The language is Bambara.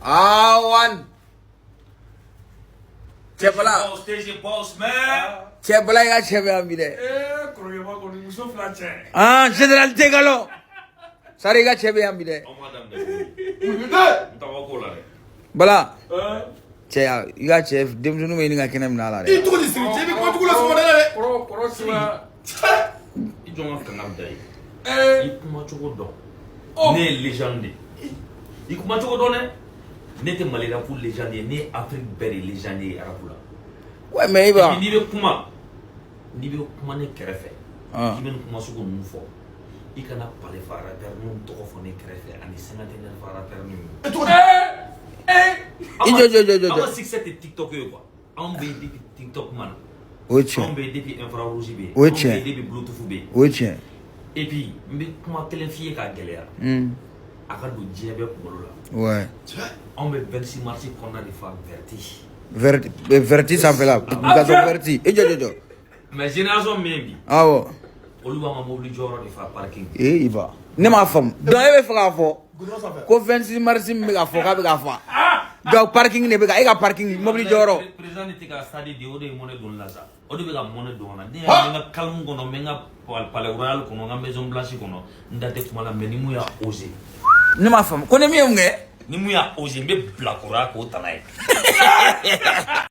Ah, one. Cɛ Bala. Boss, TG Boss, man. Cɛ Bala, i ka cɛ bɛ yan bi dɛ. Ee, kɔrɔkɛba kɔni, muso fila cɛ. Ah, général Degalo. Sari, i ka cɛ bɛ yan bi dɛ. Aw ma daminɛ koyi. N tɔgɔ ko la dɛ. Bala. Cɛ ya, i ka cɛ denmisɛnninw bɛ ɲini ka kɛnɛ minɛ a la I dɛ. tɔgɔ di? Siri, cɛ bɛ kuma jugu la sɔgɔmada la dɛ. Kɔrɔ, kɔrɔ sira. I jɔn ka kangari da ye. Ee. I kuma cogo dɔn. Oh. Ne ye légende de ye. I kuma cogo dɔn dɛ. Ne tɛ Mali rap légende ye, ne ye Afrique bɛɛ de légende ye rap la. Ouais, mais i Et b'a. puis n'i bɛ kuma, n'i bɛ kuma ne kɛrɛfɛ, Ah. k'i bɛ nin kuma sugu ninnu fɔ, i kana Palais fa rappeur ninnu tɔgɔ fɔ ne kɛrɛfɛ ani cinquantenaire fa rappeur ninnu. E tɔgɔ di? Ee. I jɔ, jɔ, jɔ, jɔ, An jɔ. ka succès tɛ TikTok ye quoi. Anw bɛ yen depuis TikTok ma na. O ye Anw tiɲɛ. bɛ yen depuis infrarouge bɛ yen. O ye Anw bɛ tiɲɛ. yen depuis Bluetooth bɛ yen. O ye tiɲɛ. Et puis n bɛ kuma kelen f'i ye k'a gɛlɛya. A ka don diɲɛ bɛɛ kunkolo la. Anw bɛ 26 mars kɔnɔna de fa vert. Vert, vert sanfɛla. Gazon vert. I jɔ, jɔ, jɔ. Mais génération min bɛ yen bi, Awɔ. olu b'an ka mobili jɔyɔrɔ de fa parking. Ee, Iba. Ne m'a faamu. Donc e bɛ fɛ k'a fɔ Goudron sanfɛ. ko 26 mars min bɛ ka fɔ k'a bɛ ka fa. Donc parking de bɛ ka e ka parking mobili jɔyɔrɔ. Président de tɛ ka stade di, o de ye mɔnɛ don la sa. O de bɛ ka mɔnɛ don a la. Ne yɛrɛ bɛ n ka calme kɔnɔ, n bɛ n ka palais royal kɔnɔ, n ka maison blanche kɔnɔ, n da tɛ kuma la, mais ni mun y'a osé. Ne m'a faamu. Ko ni min ye mun kɛ? Ni mun y'a osé, n bɛ bilakoroya k'o tana ye.